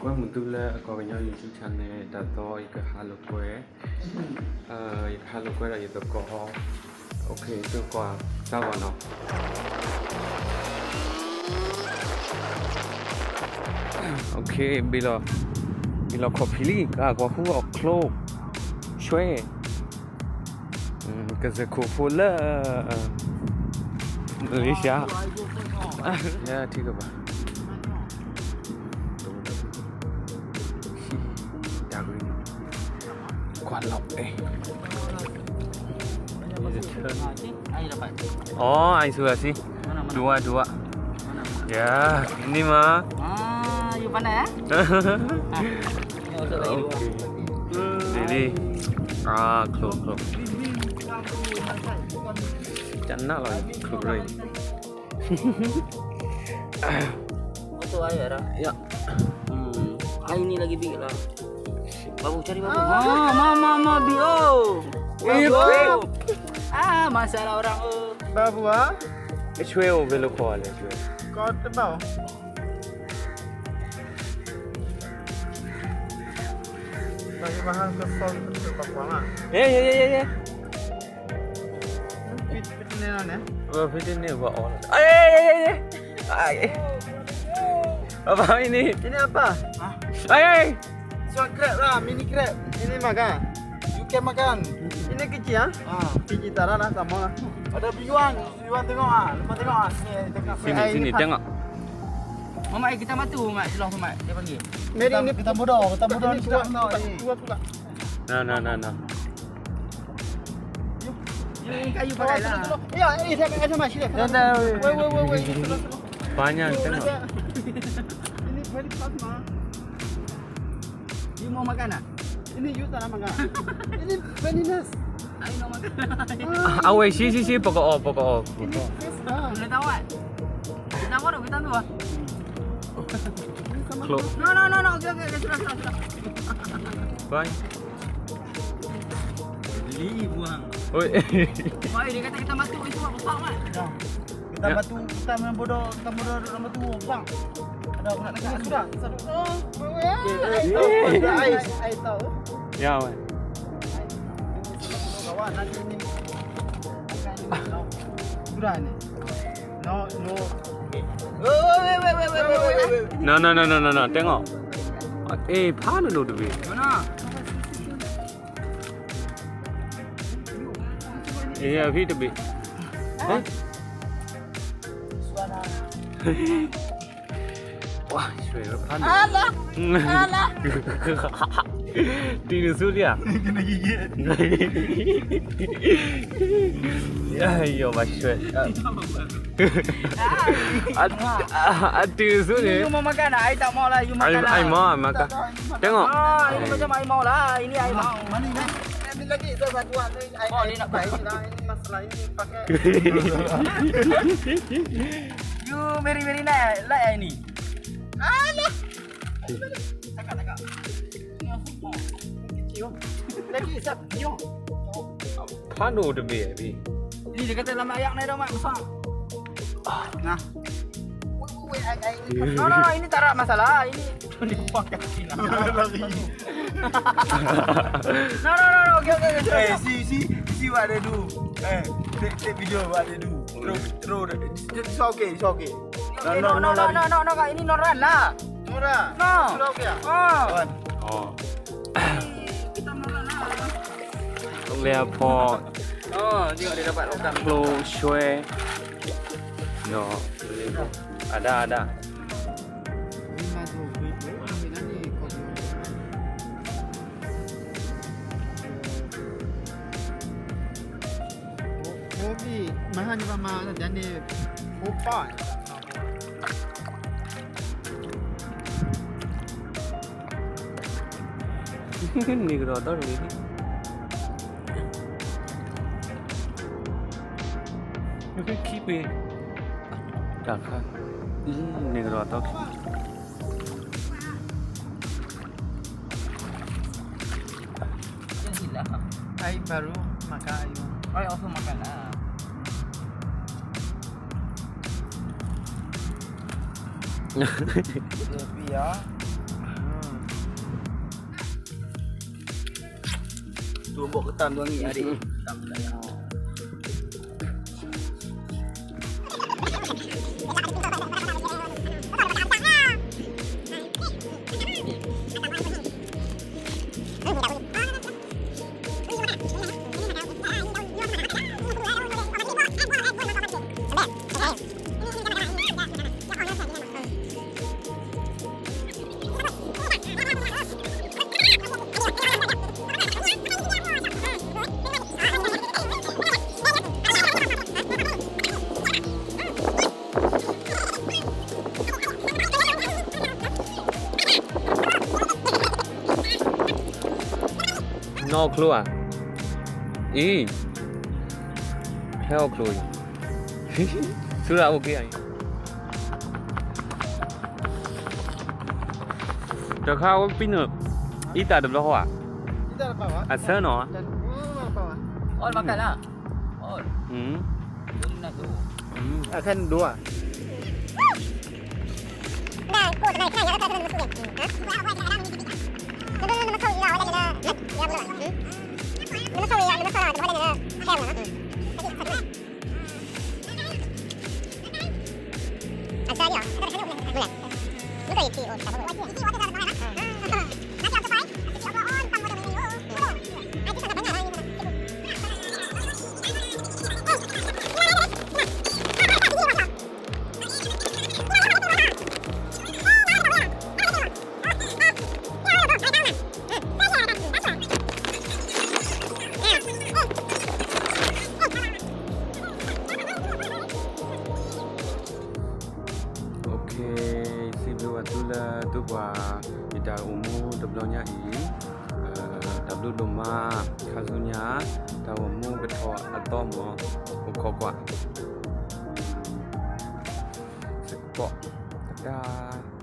ဝဲမုၢ်သူလၢအကီၢ်ကညီ YouTube channel တၢ်သီ ယကဟးလိာ်ကွဲ, ယကဟးလိာ်ကွဲဒီးယသကိး, သကိးတၢ်ဂီၤနီၤ. Okay, ဘ့ၣ်လီၤခီၣ်ဖံးလံ ကကွၢ်ဃူအီၣ်ချိၣ်ဆွဲ ကစၢၢ်ခိၣ်ဖိလၢ Malaysia လၢထံကပၤ တၢ်ဂ့ၢ် ကွၢ်လီၤအဲၣ် Ôi, anh Sura sih. Dua, dua. Ya, ini mah. Ah, you pandai, eh? Okay. Jadi, ah, ချိၣ်ချိၣ် ကနၣ်လီၤ ချိၣ်ရၢၢ် Betul aja, Ra. Ya. Hmm. Ah, ini lagi, Bi, lah. Babu, cari Babu. Ah, ma, ma, ma, Bi, oh. Iya, Babu. Ah, masalah orang, oh. Babu, ah? ဆွဲအိၣ် ဘယ်လိုခေါ်လဲ ဆွဲ ကီတဘၣ် Lagi mahal ke phone ke Papua lah. Ya, ya, ya, ya, ya. Fit, fit ni lah ni. Oh, fit ni buat orang. Ay, ay, ay, ay, ay. Ay. Apa ini? Ini apa? Hah? Ay, ay. Short crab lah, mini crab. Ini makan. You can makan. Ini kecil ya? Ah. Kecil tak ada lah, sama lah. Ada biwan, biwan tengok ah. Lepas tengok ah. Sini, sini, tengok. Mamak, eh, kita matu, Mak. Jelas, Mak. Dia panggil. Mary, ini kita bodoh, kita bodoh ini juga. Nah, nah, nah, nah. Ini kayu pakai lah. Ya, eh, sama, sama, sini. Dah, dah, wait, wait, wait, wait. Panjang, tengok. Ini very fast, Ma. You mau makan tak? Ini you tak nak makan. Ini very nice. Ayo nak makan. Ah, wait, si, si, si, pokok, oh, pokok, oh. Ini fresh, ah. Boleh tahu kan? Kita mau dong, kita dua. Ini sama. No, no, no, no. Okay, okay, okay. Sudah, sudah, sudah. Bye. Li buang. Oi. Oi, dia kata kita masuk itu buat besar kan? Dah. Kita batu, kita main bodoh, kita bodoh dalam batu, bang. Ada aku nak dekat. Sudah, sudah. Oh, weh, weh, weh. Ai tahu, ai tahu. Ya, weh. Kawan, nanti ni. Sudah ni. No, no. No, no, no, no, no, no. Tengok. Eh, ဖးနုာ်ဒိၣ်တဘ့ၣ်. Mana? Eh, အဖံတဘ့ၣ်. Wah, ဆွဲဖးနုာ်. Alah. Alah. တံၤနုာ်ဆူလံဧါ. ယီၤဘၣ်ဆွဲ. အတံၤနုာ်ဆူန့ၣ်. You mau makan? Ai tak mau lah, you makan lah. Ai mau, makan. Tengok. Ah, ini macam ai mau lah, ini ai mau. Mana, mana? Ini lagi, saya bantu anu, ai, oh, ai, dia nak pakai ini lah, ini masalah ini pakai. You very, very nice, like ini. Alah. Takak, takak. Ini aku mau. Kecil. Lagi, sap. Yo. ဖးနုာ်တဘ့ၣ်ဘ့ၣ်. Ini dia kata lama ayak naik dah, Mak, besar. Nah. Wait, wait, wait, ai, ai, ini. No, no, no, ini tak ada masalah. Ini. Lari. No, no, no, no, okay, okay, okay, okay. Eh, see, see, see what they do. Eh, take, take video what they do. Throw, throw the, it's, it's okay, it's okay. No, no, no, no, no, no, no, ini Nora lah. Nora. No. Sudah okay ah? Oh. Oh. Kita Nora lah. လၢအဖီ Oh, tengok dia dapat longkang. ချိၣ်ဆွဲ ဒီး အဒၣ်အဒၣ်. Kopi, mahal ni, Mama, dan ni. Kopi. န့ၢ်ကဒီးတီတဂ့ၤ, ခံပ့ၤ, တၢ်ခါ, န့ၢ်ကဒီးတီခံ. Ai baru makan air. Ai, also makan lah. Kopi ya. တူၢ်ဘိၣ်ကတၢၢ်ဒိၣ်န့ၣ်အရ့ နီၢ်ချိၣ်ဧါ, အံၤ, ဟဲအီၣ်ချိၣ်အံၤ, ဆူရၣ်အိၣ်က့ၤအံၤ, တခါဝဲပံနုာ်, အံသၣ်တဘျီဃီဧါ, အဆၢနီၤ, အခဲနဒိၣ်ဧါ. Okay, စံးဘျုးဘၣ်သုလၢသုကွၢ် ယတၢ်အိၣ်မူတဘျီညါအံၤ, တၢ်ဘျုးဒိၣ်မး, ခါဆူညါ, တၢ်အိၣ်မူကထီၣ်အသီမီၤ, အိၣ်ခိးကွၢ်, စ့ၢ်ကီး, တၢ်